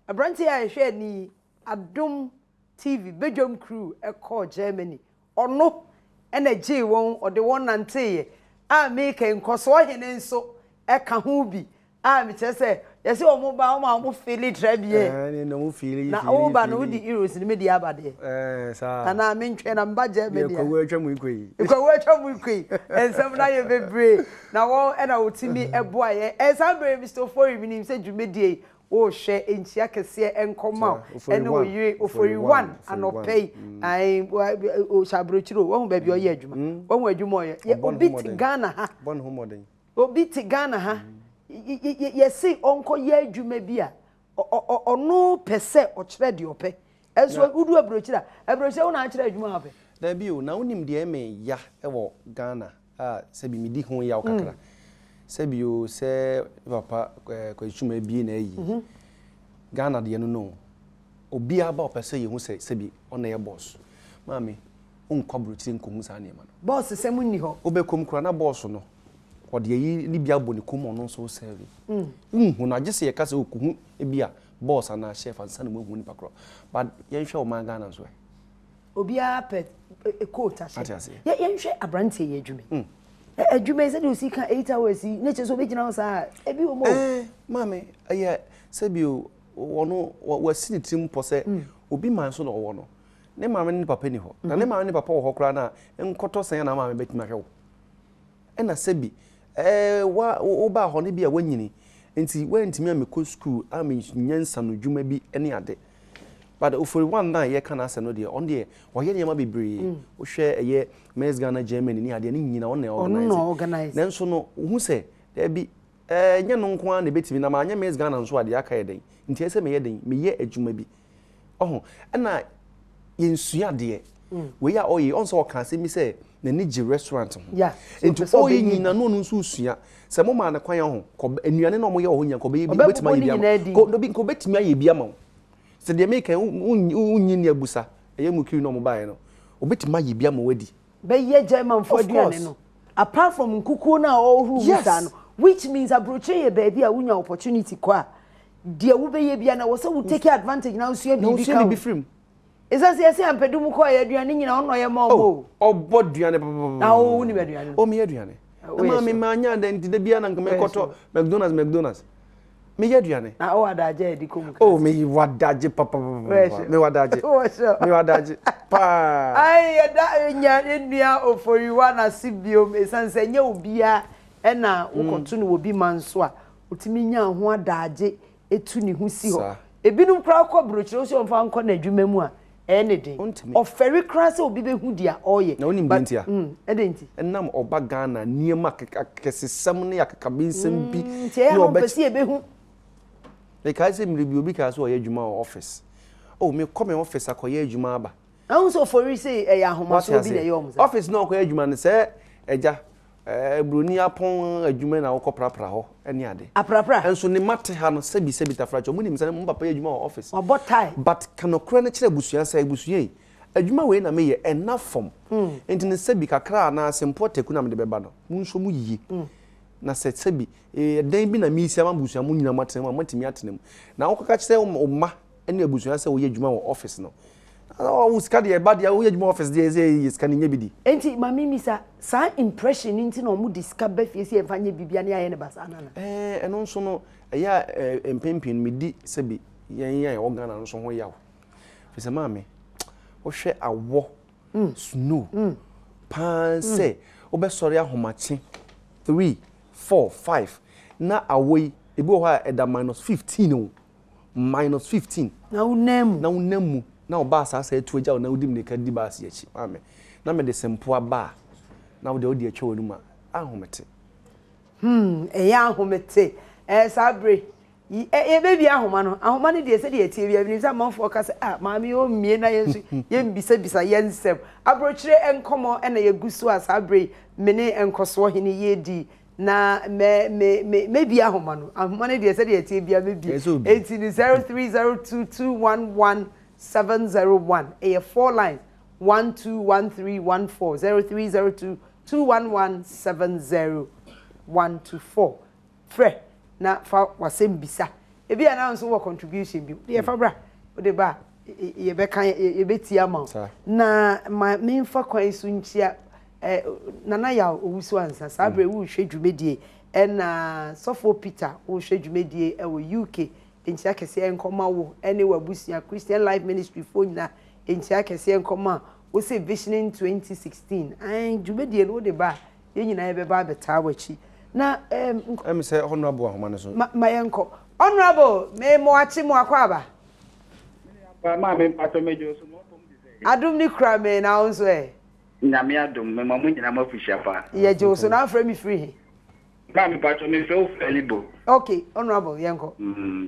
Aberanteɛ a yɛhwɛ ani yi, Adom TV badwam crew kɔɔ Germany. Ɔno na ɛgyee wɔn, ɔde wɔn nanteeɛ. A meka yi, Nkɔsoɔ Hene nso ka ho bi. A mekyerɛ sɛ, yɛse wɔn ba, wɔn a wɔn feeli très bien. Ɛɛ, na wɔn feeli, Na feeli, woba no, feeli. wode euros no mede aba deɛ. Ɛɛ, saa. Anaa mentwɛn na meba Germany a. Deɛ kwawu atwa mu ikɔ yi. Kwawu atwa mu ikɔ yi. Nsɛm no ayɛ bebree. Na wɔn na wɔtumi boa yɛn. Ɛɛ, saa berɛ yi, Mister Ofori, menim sɛ dwumadie yi, worehwɛ, nkyia kɛseɛ nkɔma wo Ofori ɛne wo one. yere Ofori Ofori one. one Ofori anɔpa one. yi. Ae, ɔhyɛ aburokyire o, wahu baabi a ɔyɛ adwuma. Wahu adwuma a ɔyɛ. Yɛ, Ɔbɔ ne ho obi te mmɔden. Ghana ha. Bɔ ne ho mmɔden. Obi te Ghana ha, yɛse ɔnkɔyɛ adwuma bi a, ɔno pɛ sɛ ɔkyerɛ deɛ ɔpɛ. Ɛnso wodu aburokyire a, aburokyire wo na akyerɛ adwuma a wopɛ. Dabi o, na wonim deɛ ɛyɛ me ya wɔ Ghana a sɛbi medi ho yaw kakra. Sɛbi o, sɛ me papa Kwasi Twum abue n'ayi yi, Ghana deɛ no no o, obiara ba a ɔpɛ sɛ yɛhu sɛ sɛbi ɔno na ɛyɛ boss. Maame, wonkɔ aburokyire nkɔhu saa nneɛma no. Boss sɛm nni hɔ. Wobɛkɔ mu koraa na boss no, ɔde ayi no bi abɔ ne kɔn mu ɔno nso resɛɛve. Wonhu no, agye sɛ yɛka sɛ o kɔhu ebi a boss anaa chef ansa na moahu nipa korɔ. But yɛnhwɛ ɔman Ghana nso ɛ. Obiara pɛ coat ahyɛ. Ate aseɛ. Yɛ yɛnhwɛ aberanteɛ yi adwuma yi. Adwuma yi sɛdeɛ osi ka 8 hours yi ne kyerɛ sɛ obɛgyina hɔ saa a ebi wɔ mu o. Ɛɛ maame ɛyɛ sɛbi o ɔno wasi ne tirim pɔ sɛ obi man so na ɔwɔ no ne maame ne ne papa ni hɔ na ne maame ne papa wɔ hɔ koraa na nkɔtɔ sɛn na maame bɛtumi ahwɛ wo ɛna sɛbi ɛɛ wa wobaa hɔ no bi a wanyini nti wantumi amekɔ sukuu amenya nsanodwuma bi ne ade. But Ofori One na yɛka n'asɛm no deɛ, ɔno deɛ ɔyɛ nneɛma bebree. Wohwɛ ɛyɛ Miss Ghana Germany ne adeɛ ne nyina ɔno na Ɔno na organize. ɔorganise. Nanso no wohu sɛ daabi ɛɛ nyɛ no nko ara na ɛbɛtumi na manyɛ Miss Ghana nso a deɛ aka yɛ dɛn? Nti ɛsɛ sɛ meyɛ dɛn? Meyɛ adwuma bi. Ɔho ɛna yɛnsua adeɛ. Wei a ɔyɛ yi, ɔn sɛ ɔka asɛm bi sɛ n'ani gye restaurant ho. Yeah, so Nti ɔpɛ sɛ ɔyɛ ɔbɛyɛ nyina bi. na ɔno nso resua. Sɛ momaa no kwan a ɔho, kɔ nnuane na ɔmoyɛ wɔ hɔ nyina nka ɔbɛyɛ bi, Ɔbɛbobɔ ɔbɛtumi ayɛ ne bi ama nyinaa wo. din. Kɔ, dabi, nka ɔbɛtumi ayɛ bi ama wo. Sɛ deɛ meka yi, wonnye nni abusa, ɛyɛ mu kiri na ɔmo baeɛ no, ɔbɛtumi ayɛ bi ama woadi. Bɛyɛ Germanfoɔ Of aduane course. no. Apart from nkukuo no a ɔrehoro mu saa no, which means aburokyire yɛ baabi a wonya opportunity kɔ a, deɛ wobɛyɛ biara no ɛwɔ sɛ wo take advantage na wosua Na biribi wosua ka ho. biribi firi mu. Ɛsiane sɛ yɛse ampɛdu mu kɔɔ yɛ aduane nyina ɔno na ɔyɛ ma ɔmo Oh, o. ɔbɔ duane papapapa. Na wo wonim aduane no? Oh, meyɛ aduane. Ah, Na woyɛ maame sure? manya dɛn nti da biara na nka Woyɛ mekɔtɔ sure? McDonald's McDonald's. Meyɛ aduane. Na wowɔ adagye a yɛde kɔ mu Oh, kra? mewɔ adagye Woyɛ papapapa. sure? Mewɔ adagye. Wowɔ sure? Mewɔ adagye paa. Ai, yɛda nya yɛn nua Oforiwa n'ase biom ɛsiane sɛ ɛnyɛ obiara ɛna wokɔto no wɔ bi ma nso a otumi nya ho adagye etu ne ho si hɔ. Saa. Ebinom koraa kɔ aburokyire wo sɛ ɔmfa nkɔ n'adwuma mu a ɛyɛ ne den. Ɔntumi. Ɔfɛre koraa sɛ obi bɛhu deɛ ɔreyɛ. Na wonim deɛ But nti a? ɛdɛn nti? Ɛnam ɔba Ghana nneɛma akɛsesɛm ne akakabensɛm bi Nti ɛyɛ ne a na ɔmpɛ ɔbɛ sɛ yɛbɛhu. Mekae sɛ mmerɛ bi obi kaa sɛ ɔyɛ adwuma wɔ office. Oh, mekɔ me office akɔyɛ adwuma aba. Ahu sɛ Ofori se ɛyɛ Wate ahomasoɔ bi na aseɛ? ɛyɛ ɔmo saa. Office na ɔkɔyɛ adwuma no sɛ agya ɛɛ buroni apɔn adwuma na wokɔ prapra hɔ ne ade. Aprapra? Nso ne mma te ha no sɛbi sɛbi tafrakyɛ ɔmo nim sɛ mo papa yɛ adwuma wɔ office. Wabɔ tie. But ka nokorɛ no kyerɛ abusua sɛ abusua yi adwuma wei na meyɛ ɛnna fam. Nti no sɛbi kakra anaa sempoa taku na mede bɛba no monhwɛ mu yie. Na sɛ sɛbi ɛdan bi na mesi ama abusua mo nyinaa moatena mu a moatumi atena mu. Na wokɔka kyerɛ wo mma ne abusua sɛ woyɛ adwuma wɔ office no. Wo sika deɛ ɛba deɛ woyɛ adwuma wɔ office deɛ sɛ yɛ sika no nyɛ bi di. Enti ma memmisa, saa impression no nti na wɔde sika ba fie sɛ yɛmfa nyɛ biribi a na yɛayɛ no basaa no anaa? Ɛɛ ɛno nso no ɛyɛ a mpɛn pii no medi sɛbi yɛn a yɛwɔ Ghana no nso ho yaw. Firi sɛ maame wohwɛ awɔ snow paa sɛ wobɛsɔre ahomakye 3, 4, 5 na awɔ yi ebi wɔ hɔ a ɛda minus 15 o minus 15. Na wonam mu. Na wonam mu na ɔbaa saa sɛ atu agya wo na wodi mmirika di baase akyi maame na mede sempoa ba a na wode wode atwa w'anum a ahomete. Ɛyɛ ahomete. Ɛɛ saa bere yi yɛbɛbie ahoma no. Ahoma no deɛ sɛdeɛ ɛteɛ biara menim sɛ amanfoɔ ka sɛ ah maame yi ɔmmie na yɛn nso yɛmmisabisa yɛn nsɛm. Aburokyire nkɔmmɔ na yɛgu so a saa bere yi me ne nkɔsoɔ hene yɛredi na mɛ me me mɛbie ahoma no. Ahoma no deɛ sɛdeɛ ɛteɛ biara mɛbie. Ɛsɛ obi. Enti no 0302211701 ɛyɛ four lines 121314 0302 211 701 to 4 frɛ na fa w'asɛm bisa ebi a na nso wɔ contribution bi wode yɛfa bra wode ba a yɛbɛka yɛbɛtie ama wo Saa. na ma memfa kwan so nkyia Nana Yaw Owusu ansa saa berɛ worehwɛ dwumadie ɛna sɔfoɔ Peter worehwɛ dwumadie ɛwɔ UK nkyia kɛseɛ nkɔma wo ɛne w'abusua Christian Life Ministry foɔ nyinaa nkyia kɛseɛ nkɔma wo sɛ Visioning 2016 ɛn dwumadie no wode ba a yɛn nyinaa yɛbɛba abɛtaa w'akyi na Ɛmi sɛ honourable ahoma no so. Ma yɛnkɔ honourable me mo akye mo akɔ aba. Maame mpatɔ megye so mo ɔpɔm te sɛ. Adom ne kura me na wo nso ɛ. Nyame adom mema mo nyinaa mo afuhyia pa. Yɛgye wo so na afrɛ me firi he? Maame mpatɔ mefrɛ wo firi Alibo. Okay honourable yɛnkɔ.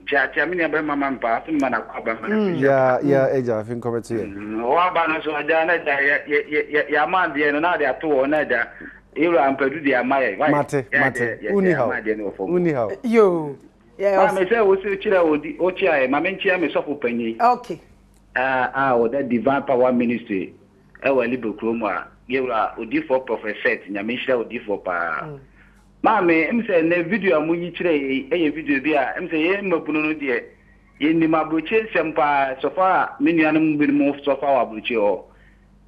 Kyia kyia me nua bɛrima ma me paa so mema no akɔ aba ma no afuhyia Ya ya agya afi nkɔmɛto yɛ. Wɔ aba no so agya na agya yɛ yɛ yɛ yɛama adeɛ no na ade ato hɔ na agya. Yɛwura Ampadu deɛ ama yɛn. Wai? Mate, Yɛ mate. adeɛ, yɛ Wonni yɛ haw. ama adeɛ no wɔ fam. Wonni haw. Yoo. Yeah, Maame sɛ wo se kyerɛ odi wokyea yɛ ma menkyea me sɔfo panyin Okay. a a ɔda Divine Power Ministry ɛwɔ Alibe kurom a yɛwura odifoɔ Prophet Seth Nyame nhyira odifoɔ paa. Maame em sɛ nnɛ video a moyi kyerɛ yɛ yi ɛyɛ video bi a em sɛ yɛn mmabunu no deɛ yɛnim aburokyire nsɛm paa sɔfa a me nuanom binom sɔfa wɔ aburokyire hɔ.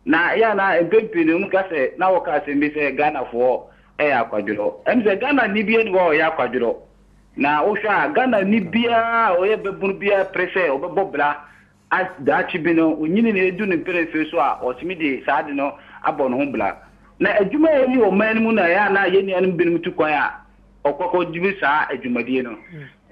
Na ɛyɛ a na mpɛn pii no wɔka sɛ, na wɔka asɛm bi sɛ Ghanafoɔ yɛ akwadworɔ. Ɛm sɛ Ghanani biara nni hɔ a ɔyɛ akwadworɔ. Na wohwɛ a Ghanani biara a ɔyɛ babunu biara pere sɛ ɔbɛbɔ bra a daakye bi no ɔnyini na ɛdu ne mpɛn mfeɛ so a ɔtumi de saa ade no abɔ ne ho bra. Na adwuma a ɛni ɔman no mu na ɛyɛ a na yɛn nuanom binom tu kwan a ɔkɔ kɔduru saa adwumadie no.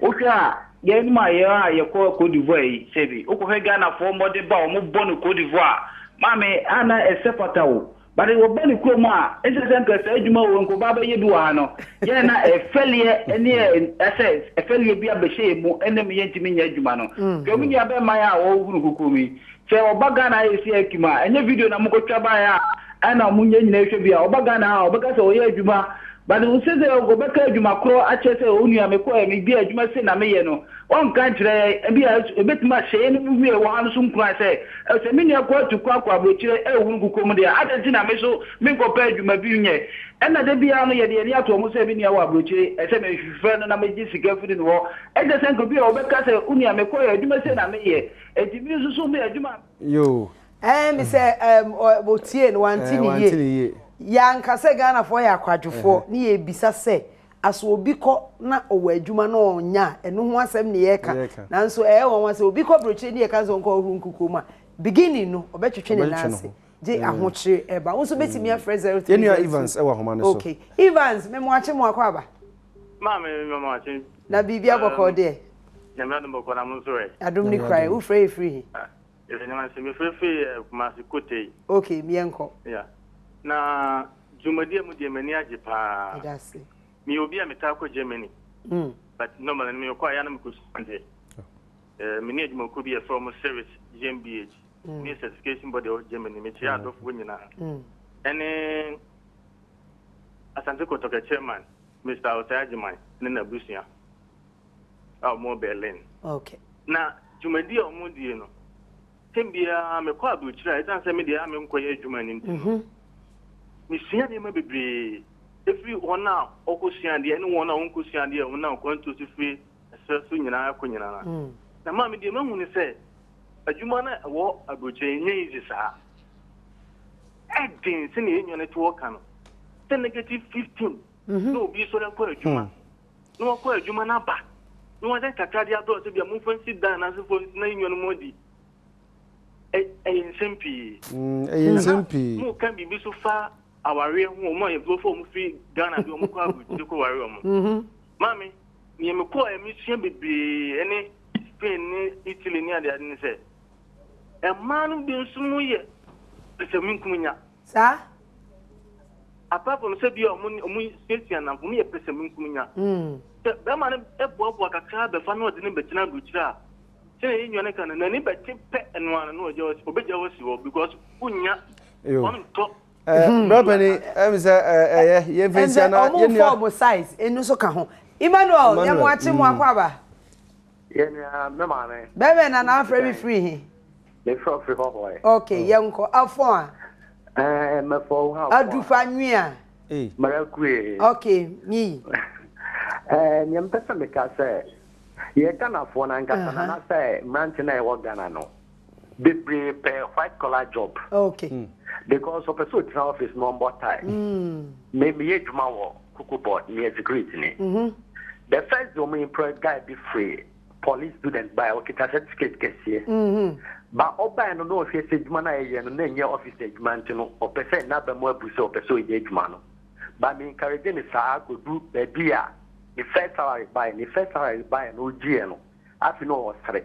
Wohwɛ a, yɛnom a yɛ a yɛkɔ Cote d'Ivoire yi, sɛbi, wokɔhwɛ Ghanafoɔ mmɔden bɔ a wɔbɔ no Cote d'Ivoire a, maame, a na ɛsɛ fata o. But wɔba ne kurom a, ɛnsɛ sɛ nka saa adwuma wei nka ɔba abɛyɛ bi wɔ ha no, yɛn na ɛfɛleɛ ne ɛsɛ ɛfɛleɛ bi abɛhyɛ yɛn mu ɛnam yɛntumi nyɛ adwuma no. Hwɛ me nua bɛrima yi a ɔhunu kukuo mu yi, Sɛ ɔba Ghana a yɛsi akim a, ɛnyɛ video na mokɔtwa baeɛ a ɛna ɔmo nyɛ nyina hwɛ bi a, ɔba Ghana a ɔbɛka sɛ ɔyɛ adwuma but wo sɛ sɛ ɔbɛka adwuma korɔ akyerɛ sɛ onua mekɔɛ me bi a adwuma sei na meyɛ no ɔnka nkyerɛ yɛn ebi a ɛbɛtumi ahyɛ yɛn mu wie wɔ ha no so nkuran sɛ sɛ me nua kɔ atu kɔ akɔ aburokyire ɛhunu kukuo mu deɛ adɛn nti na me so menkɔpɛ adwuma bi nyɛ ɛna da biara no yɛde yɛn ani ato ɔmo sɛ me nua wɔ aburokyire ɛsɛ mehwehwɛ no na megye sika firi no hɔ ɛkyɛ sɛ nka obi a ɔbɛka sɛ onua mekɔɛ adwuma sei na meyɛ Enti mi nso so me adwuma. Yoo. Ɛɛ mi sɛ ɛɛm ɔtie no wante ne yie. Wante ne yie. Yɛanka sɛ Ghanafoɔ yɛ akwadwofoɔ ne yɛrebisa sɛ aso obi kɔ na ɔwɔ adwuma na ɔnya a ɛno ho asɛm ne yɛreka. Nanso ɛyɛ nwanwa sɛ obi kɔ burokyire ne yɛka sɛ ɔnkɔ ɔhoro nkukuo mu a beginning no ɔbɛtwetwe ne nan ase gye ahokyere ɛba. Wo nso bɛtumi afrɛ 0302. Yɛn nua Evans ɛwɔ ahoma no so. Okay. Evans, memoakye mo akɔ aba. Maame me mama wakye. Na biribi abɔkɔɔ deɛ. Nyame adom bɔkɔɔ na mo nso ɛ. Adom ne kura ɛ. Wo frɛ yɛ firi he? Yɛda Nyame ase. Me frɛ firi Kumasi Kotei. Ok, yɛn kɔ. Yeah. Na dwumadi a mo deɛ m'ani agye paa. Yɛda ase. Me yɛ obi a me taa kɔ Germany. But normally no me kɔ a yɛ a na me kɔ sua adeɛ. Eh, me ne adwumakuo bi yɛfrɛ wɔn Ceres GmbH. Me certification body wɔ Germany. Me kyerɛ adɔfoɔ nyinaa. Ɛne Asante Kotoko chairman. Mister Osei Agyeman ne n'abusua a wɔwɔ Berlin. Okay. Na dwumadi a wɔdie no, tɛm biara mekɔ aburokyire a, ɛsiane sɛ me deɛ a menkɔyɛ adwuma no nti no, mesua nneɛma bebree ɛfiri wɔn a wɔkɔsua adeɛ ne wɔn a wɔnkɔsua adeɛ a wɔnam kwantuo so firi ɛserɛ so nyinaa kɔ nyinaa. Na maa me deɛ mahu ne sɛ adwuma no a ɛwɔ aburokyire nyɛ easy saa. Ɛden sɛnea yɛn nua no te hɔ ka no, sɛ negative 15 na obi sɔre akɔ adwuma na wakɔ adwuma no aba na wasan kakra de abrɛ sɛ bia momfa nsi dan anaasɛ fo nsi na yɛn nuanom adi. Ɛyɛ nsɛm pii. Ɛyɛ nsɛm pii. Mo ka biribi so fa awareɛ ho, wɔn a yɛfo wɔn firi Ghana de wɔn kɔ aburokyire kɔ ware wɔn. Maame, nea mekɔɔ a mesua bebree ɛne Spain ne Italy ne adeade ne sɛ, mmaa no bi nso mo yɛ pɛsɛmenkominya. Saa. Apart from sɛ bi a ɔmo ɔmo suasua nnamfo, ɔmo yɛ pɛsɛmenkominya. Sɛ bɛrima no boaboa kakra bɛfa na ɔde no bɛtena aburokyire a, sɛnea yɛn nua no ka no, n'ani bɛte pɛ ɛno ara no na ɔgya ɔbɛgya hɔ asi hɔ because wonnya ɔntɔ. Brapani, ɛmi sɛ ɛyɛ yɛn fɛn si ana yɛn nua. Ɔmo nfɔ ɔmo size ɛnu nso ka ho. Emmanuel, yɛ mo akye mo akɔ aba. Yɛ nua me maame. Bɛbɛ na na afrɛ me firi he? Me frɛ firi hɔ hɔ ɛ. Ok, yɛ nkɔ. Afɔn a? Ɛɛ, mɛfɔ wo ha afɔn a. Adufa nwi a? Marakue. Ok, nyi. Ɛɛ, nea mepɛ sɛ meka sɛ, yɛ Ghanafoɔ no ankasa no anaasɛ mmerante no a yɛwɔ Ghana no, bebree pɛ white collar job. Ok. Because ɔpɛ sɛ ɔtena office na ɔmbɔ tie. Me meyɛ adwuma wɔ Cocoa Board, meyɛ security ni. The first day ɔmo employ guy bi firi police student bae, ɔkita certificate kɛseɛ. Ba ɔbae no na ɔhwɛ sɛ adwuma no a yɛyɛ no na ɛnyɛ office adwuma nti no ɔpɛ sɛ n'aba mu abu sɛ ɔpɛ sɛ ɔyɛ adwuma no. Ba me encourage no saa kɔdu baabi a ne first salary bae, ne first salary bae no ɔgyeeɛ no afei na ɔsere.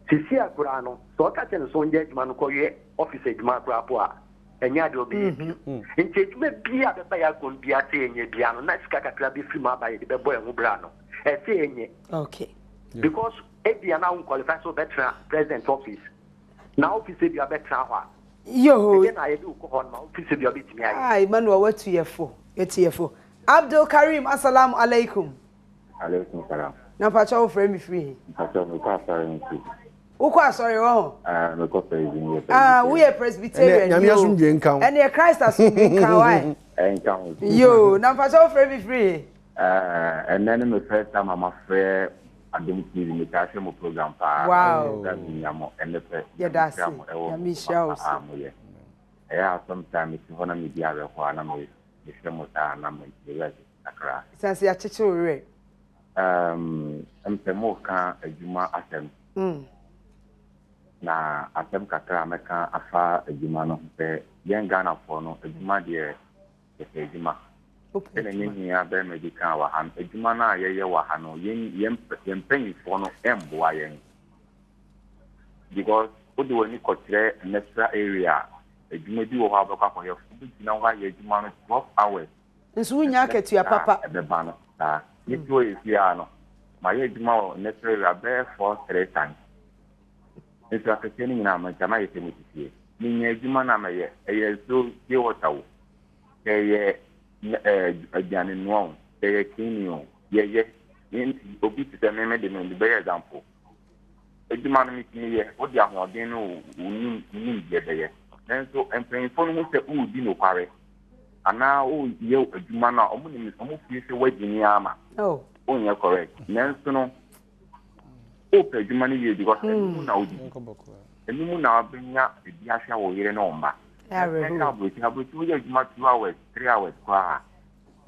Seesei a koraa no sɛ ɔka kyerɛ no sɛ ɔnyɛ adwuma no kɔyɛ office adwuma koraa po a, ɛnyɛ adeɛ ɔbɛyɛ bio. Nti adwuma biara a bɛba yɛn akɔm biara sɛ yɛnyɛ biara no, na sika kakra bɛfiri mu aba yɛde bɛbɔ yɛn ho bra no, ɛsɛ yɛnyɛ. Okay. Because ebia na wo qualify sɛ wobɛtena president office, na office ebia wobɛtena hɔ a, Yoho. ɛdeɛ na yɛde wo kɔ hɔ no ma office ebia wobɛtumi ayɛ. Ah, Emmanuel watu yɛ fo. Atiefo. Abdul Karim Asalamu Alaikum. Alaikum salam. Na mpakyɛ wo frɛ me firi he? Mpakyɛ mekɔ asɔre nti. Wokɔ asɔre wɔ ho? Ah, mekɔ presby meyɛ Presbyterian. Ah, woyɛ Presbyterian. Ɛnɛ Nyame asomdwe nka wo. Ɛneɛ Christ asomdwe nka wo ae. Ɛnka wo. Yoo, na mpakyɛ wo frɛ me firi he? Eh, ɛnɛ ne me first time a mafrɛ Adom TV, metaa hwɛ mo program paa. Wow. Ɛda menya mo ɛnɛ pɛ. Yɛda ase. Nyame nhyira mo ɛwɔ Nyame nhyira wo papa a moyɛ. Ɛyɛ a sometimes mete hɔ na medi awerɛhoɔ a na me mehwɛ mo saa na me me werɛ kyekye kakra. Ɛsiane sɛ yɛakyekye wo werɛ. Um, ɛm sɛ moreka adwuma asɛm. Mm. Na asɛm kakra a mɛka afa adwuma no ho sɛ yɛn Ghanafoɔ no adwuma deɛ yɛpɛ adwuma. Wopɛ Sɛdeɛ me adwuma. nua barima bi kaa wɔ ha no, adwuma no a yɛyɛ wɔ ha no, yɛn yɛn yɛn mpanyinfoɔ no mmoa yɛn. Because wode w'ani kɔkyerɛ industrial area a, adwuma bi wɔ hɔ a wobɛkɔ akɔyɛ, wobɛgyina hɔ ayɛ adwuma no 12 hours. Nso wonnya akatua papa. Ɛbɛba no saa. Me ti wɔ efie a no, mayɛ adwuma wɔ industrial area bɛyɛ 4 3 times. Nso akatua no nyinaa mankyɛ mayɛ sɛ mete fie. Menya adwuma no a mɛyɛ, ɛyɛ nsuo pure water o, sɛ ɛyɛ aduane noa o, sɛ ɛyɛ cleaning o, yɛyɛ. Obi te sɛ me, me de me de bɛyɛ example. Adwuma no metumi yɛ, wode ahoɔden ne wo nimdeɛ bɛyɛ. Nanso mpanyimfo no hu sɛ woredi nokware anaa woreyɛ adwuma no a, wɔnim, wɔfeel sɛ woagyimi ara ma oh. wonyɛ correct. Nanso no, wopɛ adwuma no yie because ɛno mu na wodidi. Ɛno mu na wobɛnya ebi ahwɛ wo yere ne wo mma. Ɛka aburokyi, aburokyi woyɛ adwuma 2 hours, 3 hours koraa a,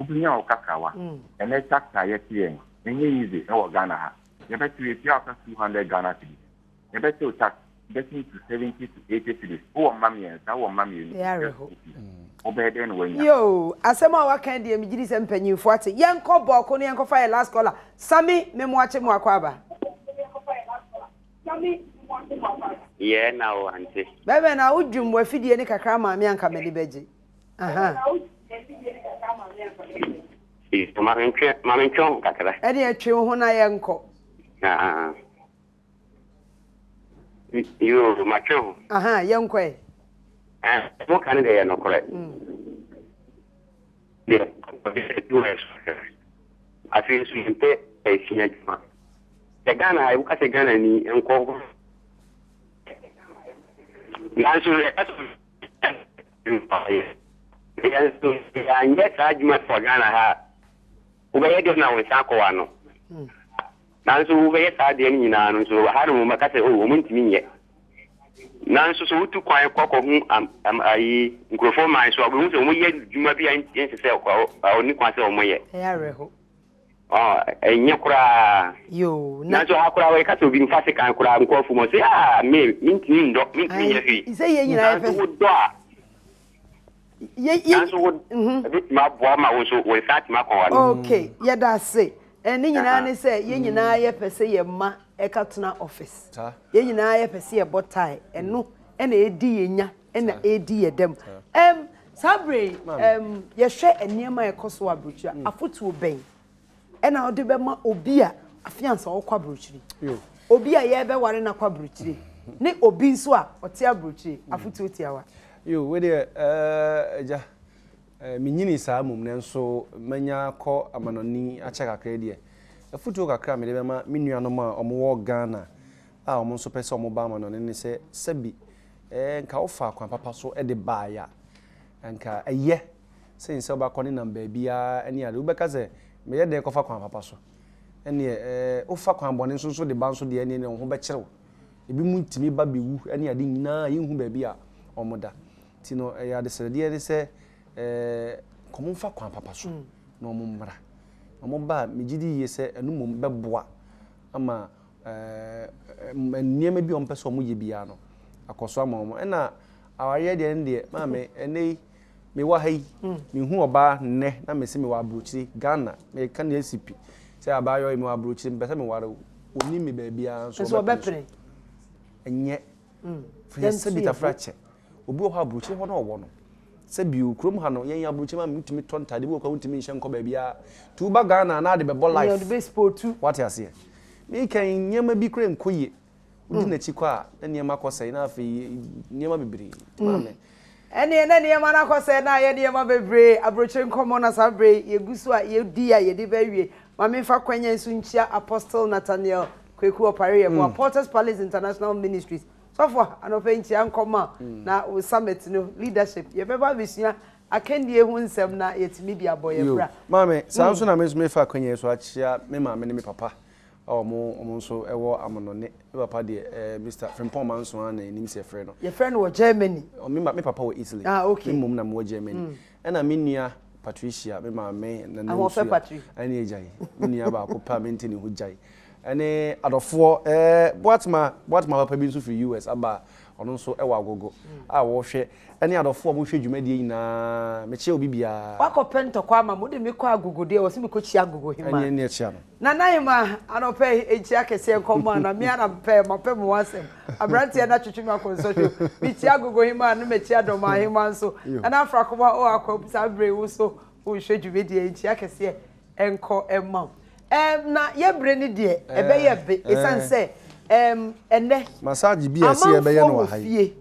wobɛnya wo kakrawa. Ɛnɛ tax a yɛte yɛn, ɛnyɛ easy ɛwɔ Ghana ha. Yɛbɛte yɛtua wo ka 200 Ghana cedis. Yɛbɛte wo tax getting to 70 to 80 cedis. Wowɔ mma mmiɛnsa, wowɔ mma mmienu, Ɛyɛ awerɛho. wobɛyɛ dɛn na woanya? Yo, asɛm a waka deɛ megye di sɛ mpanyimfoɔ ate. Yɛnkɔ bɔɔko no yɛnkɔfa yɛ last caller. Sami, memoakye mo akɔ aba. Yɛ na o ante. Bɛbɛ na wodwum w'afidie ne kakra maame anka m'ani bɛgye. Aha. Ma mentwe ma mentwe ho kakra. Ɛne ɛtwe wo ho na yɛnkɔ. Ah. Yo, matwe ho. Aha, yɛnkɔ ɛ. Eh, mo ka ne deɛ yɛ nokorɛ. Deɛ ɔde sɛ afei nso yɛmpɛ ɛsua adwuma. Sɛ Ghana ha, woka sɛ Ghana ni nkɔ nanso yɛka sɛ yɛn nso yɛanyɛ saa adwuma wɔ Ghana ha a, wobɛyɛ dɛn na wo nsa akɔ w'ano? Nanso wobɛyɛ saa adeɛ no nyinaa no nso ha no wɔbɛka sɛ oh wɔn ntumi nyɛ. Nanso so wotu kwan kɔ kɔhu am am ayi nkurɔfoɔ man so a wobɛhu sɛ wɔyɛ adwuma bi a ɛnsɛ sɛ ɔni kwan sɛ wɔyɛ. Ɛyɛ awerɛho. Ɔ ɛnyɛ koraa. Yoo na. Nanso ha koraa wɔka sɛ obi nfa sekan koraa nkɔ afu mu ɔsɛ ah me mentumi ndɔ mentumi nyɛ hwee. Sɛ yɛn nyinaa yɛ pɛ. Nanso wodɔ a. Nanso wo ɛbɛtumi aboa ma wo nso wo nsa atumi akɔ w'ano. Okay, yɛda ase. Ɛne nyinaa ne sɛ yɛn nyinaa yɛpɛ sɛ yɛn mma ɛka tena office. Yɛn nyinaa yɛpɛ sɛ yɛbɔ tie. Ɛno ɛna ɛdi yɛn nya ɛna ɛdi yɛn dɛm. Ɛm saa bere yi ɛm yɛhwɛ nneɛma a ɛkɔ so wɔ aburokyiri a afotuo bɛn ɛna wode bɛma obi a afe ansa ɔkɔ aburokyiri, obi a yɛrebɛware no akɔ aburokyiri ne obi nso a ɔte aburokyiri afotuo tiawa. Yo, wei deɛ ɛɛ agya ɛɛ menyini saa mmom nanso manya kɔ amanɔne akyɛ kakra yi deɛ afotuo kakra a mede bɛma me nuanom a wɔwɔ Ghana a wɔn nso pɛ sɛ wɔba amanɔne ne sɛ sɛbi ɛɛ nka wofa kwan papa so de baeɛ a nka ɛyɛ sen sɛ wobɛakɔ nenam baabiara ne ade. Wobɛka sɛ, meyɛ dɛn kɔfa kwan papa so? Ɛnneɛ, ɛɛ, wofa kwan bɔne nso nso de ba nso deɛ, ɛnneɛ wo ho bɛkyere wo. Ebinom tumi ba bɛwu ne ade nyinaa, yɛnhu baabi a wɔda. Nti no, ɛyɛ adesrɛdeɛ ne sɛ, ɛɛ, nka wɔmfa kwan papa so na wɔmmra. Na wɔba a, megye di yie sɛ ɛno mmom bɛboa ama ɛɛ, nneɛma bi a wɔpɛ sɛ wɔyɛ biara no, akɔ so ama wɔn. Ɛna awareɛ deɛ no deɛ, maame, ɛnnɛ yi, Mewɔ ha yi, mehu ɔbaa nnɛ na mese mewɔ aburokyire, Ghana, meka nea asi pi sɛ abaayewa yi mewɔ aburokyire, mepɛ sɛ meware wo. Ɔnnim me baabiara nso ɔbɛpene so. Ɛnyɛ. Firi sɛ sɛbi tafra kyɛ. Obi wɔ hɔ aburokyire hɔ na ɔwɔ no. Sɛbi o, kurom ha no, yɛn aburokyire ma wotumi tɔ ntaade bi wɔ kora wontumi nhyɛ nkɔ baabiara. Nti woba Ghana a na ade bɛbɔ life. Wate aseɛ? Meka yi, nneɛma bi kora nkɔ yie. Wodi n'akyi kɔ a, na nneɛma kɔ sɛe na afei nneɛma bebree. Nti maame. Ɛneɛ na nneɛma no akɔ sɛɛ na ayɛ nneɛma bebree, aburokyire nkɔmmɔ na saa berɛ yi yɛgu so a yɛdi a yɛde bɛawie. Ma memfa kwanya yi so nkyia Apostle Nathaniel Kweku Opare Yeboah, Potter's Palace International Ministries. Sɔfo, anɔpa yi nkyia nkɔmmɔ a na wo summit no leadership yɛbɛba abɛsua akandie ho nsɛm na yɛatumi de abɔ yɛn Yo, bra. maame, saa nso na me nso mefa akwanya yi so akyia me maame ne me papa a wɔn wɔn nso wɔ amonɔne. Me papa deɛ eh, Mister Frimpong Manso ara na yɛnim sɛ yɛfrɛ no. Yɛfrɛ no wɔ Germany. Oh, me, me papa wɔ Italy. Ah, okay. Me mmom na mewɔ Germany. Ɛna me nua Patricia, me maame, Nana Ahoɔfɛ Nsuya, Patri. ɛne agya yi, me nua baako pɛ a mente ne ho gyae. Ɛne adɔfoɔ, eh, Boatema, Boatema papa bi nso firi US aba a, ɔno nso wɔ Agogo a wɔhwɛ, ɛne adɔfoɔ a wɔhwɛ dwumadie nyinaa, mekyia obi biara. Woakɔpɛ ntɔkwa ama me, wode me kɔ Agogo deɛ, wɔse mekɔkyia Agogo hemaa. Ɛneɛ neɛ kyia no. Nana Hemaa, anɔpa yi, nkyia kɛseɛ nkɔ mo ana, me ara na mepɛ, mapɛ mo ho asɛm. Aberanteɛ no atwetwe me akɔ nsɔhwɛ mu. Mekyia Agogo Hemaa na makyia Dɔmaa Hemaa nso. Nana Afrakoma, oh Akwam, saa berɛ yi wo nso worehwɛ dwumadie yi, nkyia kɛseɛ nkɔ mma wo. Ɛɛm, na yɛn bere no deɛ, ɛbɛyɛ be, ɛsiane sɛ, ɛɛm, ɛnnɛ, Massage bi a ɛsɛ yɛbɛyɛ amanfoɔ no wɔ wɔ ha yi. fie.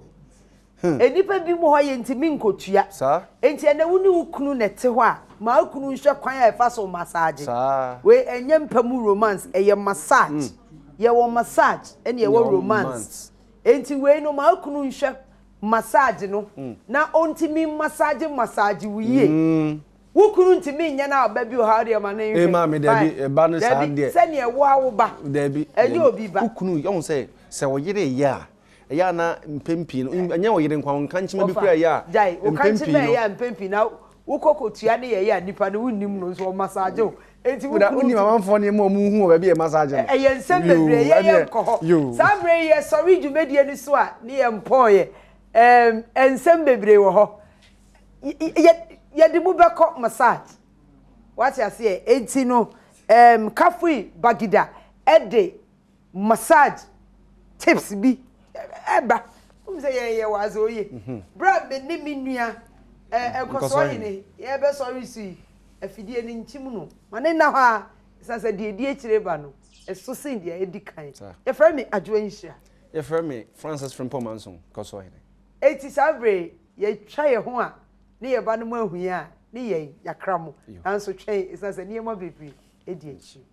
Nnipa bi wɔ hɔ a yɛntumi nkɔtua. Saa. Enti ɛnnɛ wo ne wo kunu na ɛte hɔ a, ma wo kunu nhwɛ kwan a ɛfa so massage. Saa. Wei ɛnyɛ mpa mu romance, ɛyɛ massage. Yɛwɔ massage ɛne yɛwɔ romance. Enti wei no ma wo kunu nhwɛ massage no na ɔntumi massage massage wo yie. Wo kunu ntumi nyɛ na ɔba bi wɔ ha deɛ ma ne nhwɛ. Ee maame dabi ɛba no saa deɛ. Dabi sɛdeɛ wo a wo ba. Dabi. Ɛnyɛ obi ba. Wo kunu ɔhu sɛ sɛ ɔyere yɛ a ɛyɛ a na mpɛn pii no ɛnyɛ ɔyere nko a nkankyema bi koraa ɛyɛ a Gyae wo mpɛn kankyema pii no. ɛyɛ a mpɛn pii na wokɔ kɔtua ne yɛyɛ a nipa no wonnim no nso ɔmasaagye wo enti wo Woda kunu wonim ntumi. amanfoɔ nneɛma a wɔn hu wɔ baabi a yɛ massage no. Ɛyɛ nsɛm bebree Yoo yɛ ɛneɛ yɛnkɔ hɔ. yoo. Saa berɛ yi yɛsɔre dwumadie no so a ne yɛmpɔeɛ. Ɛɛm nsɛm bebree wɔ hɔ. Yɛ yɛde mu bɛkɔ massage. Wate aseɛ? Enti no, um, Kafui Bagida de massage tips bi ɛba. Wohu sɛ yɛn yɛ wɔ adze oye. Mhm. Berɛ a me ne me nua Nkɔsoɔ Hene yɛbɛsɔre so yi, afidie no nkyim no. Ma ne nna hɔ a, ɛsiane sɛ deɛ ɛdi akyire ba no, ɛso sen deɛ ɛdi kan. Yɛfrɛ me Adwoa Nhyira. Yɛfrɛ me Francis Frimpong Manson, Nkɔsoɔ Hene. Enti saa berɛ yi, yɛtwa yɛn ho a ne yɛn ba no mo ahui a, ne yɛn, yɛakra mo. Nanso twɛn, ɛsiane sɛ nneɛma bebree di akyiri.